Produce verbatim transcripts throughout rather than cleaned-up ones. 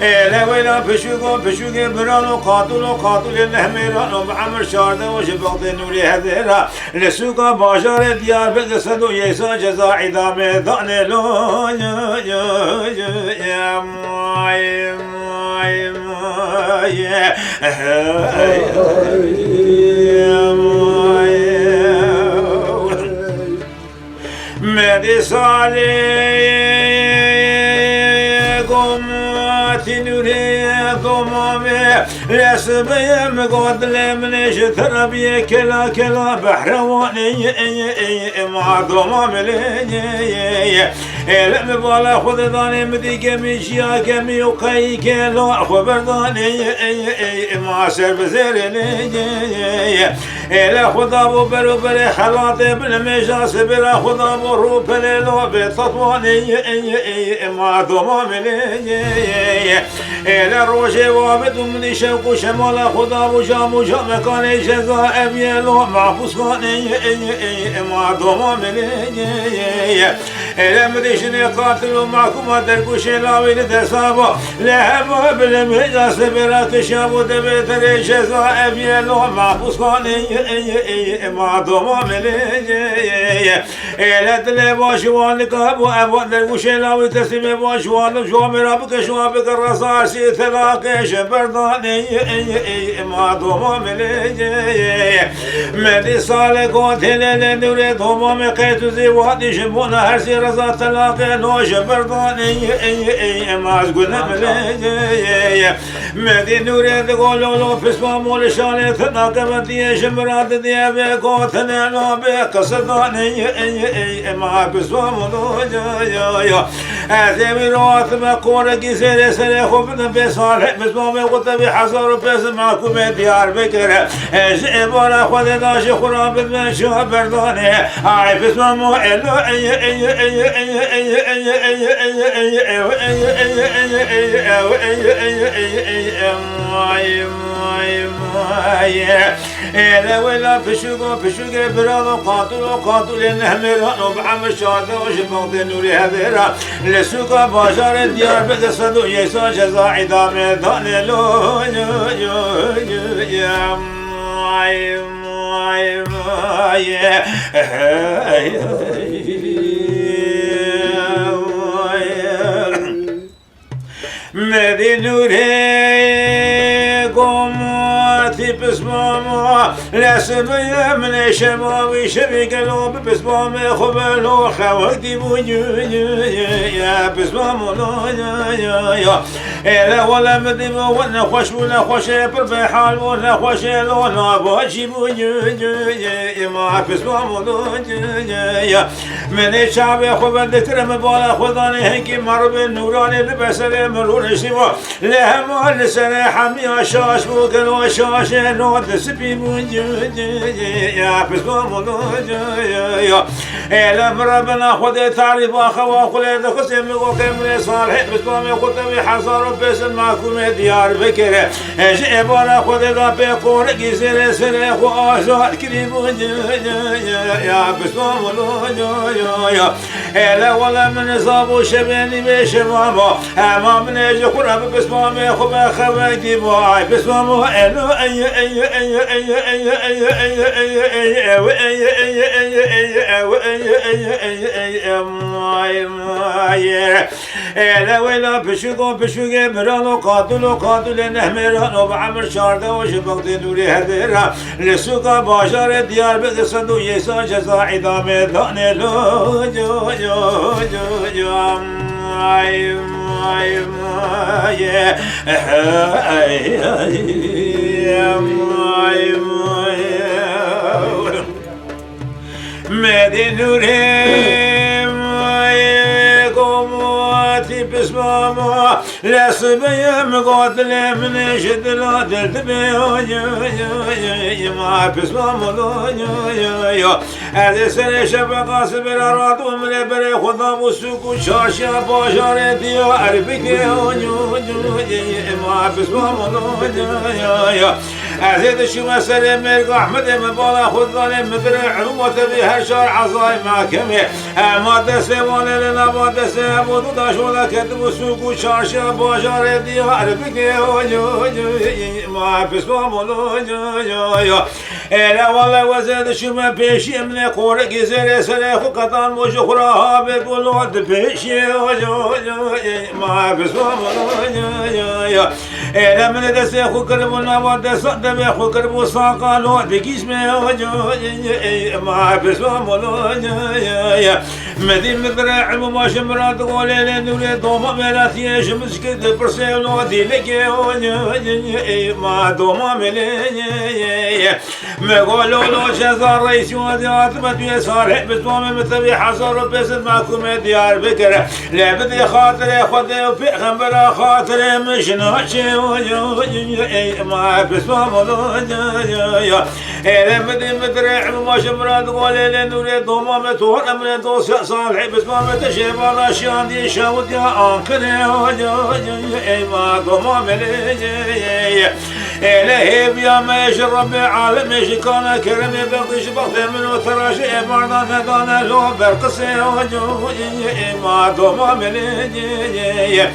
Êle wêla pişûk û pişûkê biran û qatûl û qatûlê neh mêran û bi emir çardeh û ji Bexdê Nûrê Hevêra li sûka bajarê Diyarbekir sed û yek sal ceza îdamê danê lo. Medî Salê Gomatî Nûrê Domamê, lê sibê min got dilê min ê ji te re biyê kela kela behrewanê. Ê ma Domamê lê. Ê lê min bala xwe de danê, min dî gemî jiya gemî û qeyî kela xwe berdanê. Ê ma ser bi zêrê lê. Ê lê xwe dabû ber û berê xelatê, bi nimêja sibê re xwe dabû rûpelê lo bê Tetwanê. Ê ma Domamê lê. Ê lê rojê wa bi dû min dî şewq û şemala xwe dabû cam û camekanê ceza ev ye lo mehbûsxanê. Ê ma Domamê lê. Ê lê min dî jinê qatil û mehkûma dergûşê lawî li desta ba. Lê hema bi nimêja sibê re kişabû devê derê ceza ev ye lo mehbûsxanê. Ê ma Domamê lê. Ê lê dilê baş wan nika bû, ev dergûşê lawî teslîmê baş wan, ji wan mêra bike, ji wan bike reza ersî telaqê ji berdanê. Ê ma Domamê lê. Medî Salê got hêlê lê Nûrê Domamê qey tu zî wadî ji bona her sî reza telaqê no ji berdanê. Ê ma ez gune min lê. Medî Nûrê digo lolo pismamo li şalê te nakevetiye ji min re didiye vê gotinê lo bê qisidanê. Ê ma pismamo lo. Ez ê wî re hatime qorekî zêrê serê xwe bidim bê Salê pismamê xwe tevî hezar û pênc sed mehkûmê Diyarbekir. Ji êvara xwe de da ji xwe re bidime şiha berdanê. Ay pismamo elo. Êle wêla pişûk û pişûkê biran û qatûl û qatûlê neh mêran û bi emir çardeh û ji Bexdê Nûrê Hevêra li sûka bajarê Diyarbekir sed û yek sal ceza îdamê danê lo. Medî Nûrê Gomatî pismama, lê sibê min ê şema wî şevî gelo bi pismamê xwe belo xewek dîbû. Pismamo lo. Êle wele min dî bo we nexweş bû, nexweşê pir bê hal bû, nexweşê lo nava jî bû. Ê ma pismamo lo. Min ê çavê xwe vendikirim, min bala xwe danê hinkî merivê nûranê li beserê min rûniştî bû. Lê hema li serê hemiya şaş bû, gelo şaşê no di spî bû. Ya pismamo lo. Êle min re bina xwe dê tarîfa xewa xwe lê dixistê min go ke min ê Salihê pismamê xwe tevî hezar û pênc sed mehkûmê Diyarbekirê. Ji êvara xwe de da pê qorekî zêrê serê xwe azad kirî bû. Ya pismamo lo. Hele wele min zabo şevê nîvê şevamo. Hema min ê ji xwe re bi pismamê xwe be xewe dîbo. Ay pismamo, elo, ey, ey, ey, ew, ey, ey, ey, ew, ey, ey, ey, ew, ey, ey, ey, ey, em, ay, ay. Hele wela pişûko pişûkê birano, qatilo qatilê nehmêrano, bi emir çardeh û ji Bexdê nûrê hevêra. Li sûka bajarê Diyarbekir sed û yek sal ceza îdamê danê lo, yo, yo, yo, yo, ay, ay, ay, ay, ay, ay, ay. Medê nûrê, ay, komati pismama. Lê sibê ye min got dilê min ê ji dila dil dibe, yo, yo, yo, yo, yo, yo, ma pismam olo, yo, yo, yo. Ez ê serê şeveqa sibê re radû min ê berê xwe dabû sûk û çarşiya bajarê Diyarbekirê, yo, yo, yo, yo, yo, ma pismam olo, yo, yo, yo. Ez ê dişîme serê mêrga Ehmedê min bala xwe danê min dirê elûma tevî her çar ezayê mehkemê. Ema destê wan ê li nava destê hebû du daş wan de ketibû sûk û çarşiya bajarê Diyarbekirê, oy, oy, oy, ma pismam olo, oy, oy, oy, oy. Êle wele wezê dişûme pêşiyê min ê qorekî zêrê serê xwe qetan bû ji xwe re habê bû lo di pêşiyê, oy, oy, oy, oy, ma pismam olo, oy, oy, oy, oy. Êle min ê destê xwe kiribû nava desta devê xwe kiribû saqalo digîz me, oy, oy, oy, oy, ma pismam olo, oy, oy, oy. Medî min dirê ilmû ma ji min re digolê lê nûrê doma mêratiyê ji min zikir dipirsê lo dîlekê, oy, oy, oy, oy, ma doma mêlê. Me go lo lo ceza reîsî wa dî hatime tu yê sarê bi tomê min tevî hezar û pênc sed mehkûmê Diyarbekir. Lê bidî xatirê Xwedê û pêxembera xatirê min ji naçê, oy, oy, oy, oy, ma pismam olo, oy, oy, oy, oy. Êle min dî min dirê ilmû ma ji min re digolê lê nûrê doma me tu her emrê dosya salihê pismam me te jêbana şiyandî şewitiya Anqirê, oy, oy, oy, oy, ma doma mêlê. Êle hêviya me ji Rebbê alemê ji kana keremê bextê ji bextê min û te re ji êvardan nedane lo berqisê, oy, oy, oy, ma doma mêlê.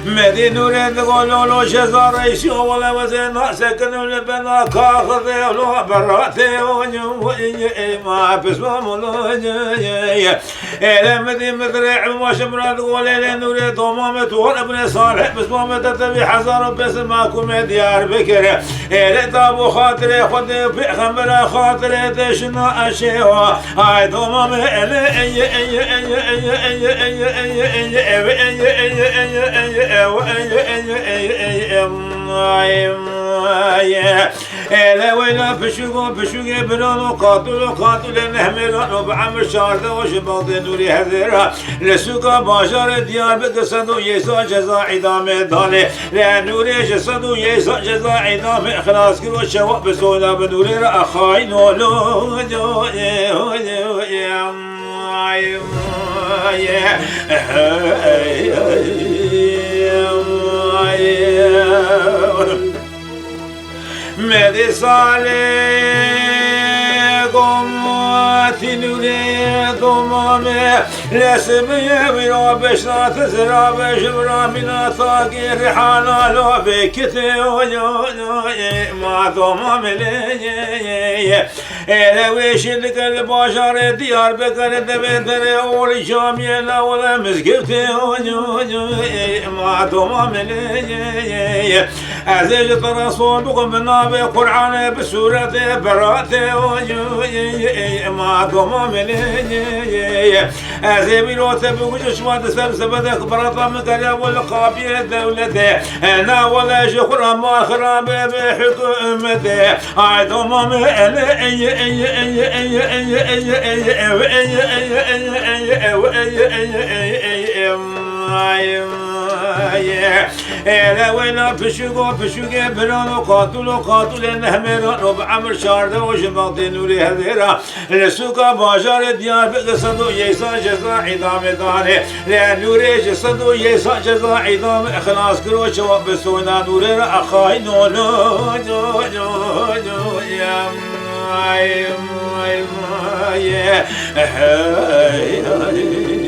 Medî nûrê digo lo lo ceza reîsî o wele wezê nasekin û li bena kaxizê lo beratê, oy, oy, oy, ma pismam olo, oy, oy, oy. Êle min dî min dirê ilmû ma ji min re digolê lê nûrê doma me tu her emrê salihê pismam me te tevî hezar û pênc sed mehkûmê Diyarbekir. Êle tabû xatirê Xwedê û pêxembera xatirê te ji naçê wa. Ay doma me êle, ey, ey, ey, ew, ey, ey, ey, ew, ey, ey, ey, ey, ew, ey, ey, ey, ey, em, ay, ay. Êle weyla pişûko pişûkê birano, qatilo qatilê nehmêrano, bi emir çardeh û ji Bexdê nûrê hevêra. Li sûka bajarê Diyarbekir sed û yek sal ceza îdamê danê. Lê nûrê ji sed û yek sal ceza îdamê xilas kir û çewab bi soyda bi nûrê re xayîn olo. Medê salê gomati nûrê domame. Lê sibê wî ra beşna te zira be ji vira mîna takê rihana lo be kitê, oy, oy, oy, ma doma mêlê. Êle wê jî digel bajarê Diyarbekirê devê derê olî camiyê lawile mizgiftê, oy, oy, oy, ma doma mêlê. Ez ê ji te re sor bikim bi navê Qur'anê, bi sûretê Beratê, oy, oy, oy, ma doma mêlê. Ez ê bîro te bigujim, şima di ser sebedek berata min keriya bo li qapiyê dewletê. Na wele ji xwe re ma xirabe be hikûmetê. Ay doma me ele eye eye eye eye eye eye eye ev eye eye eye eye ev eye eye eye eye em ay em ay. Êle wêna pişûko pişûkê birano, qatilo qatilê nehmêrano, bi emir çardeh û ji Bexdê nûrê hevêra. Li sûka bajarê Diyarbekir sed û yek sal ceza îdamê danê. Lê nûrê ji sed û yek sal ceza îdamê xilas kiro, çewab bi soyna nûrê re xayîn olo. Hey, hey, hey.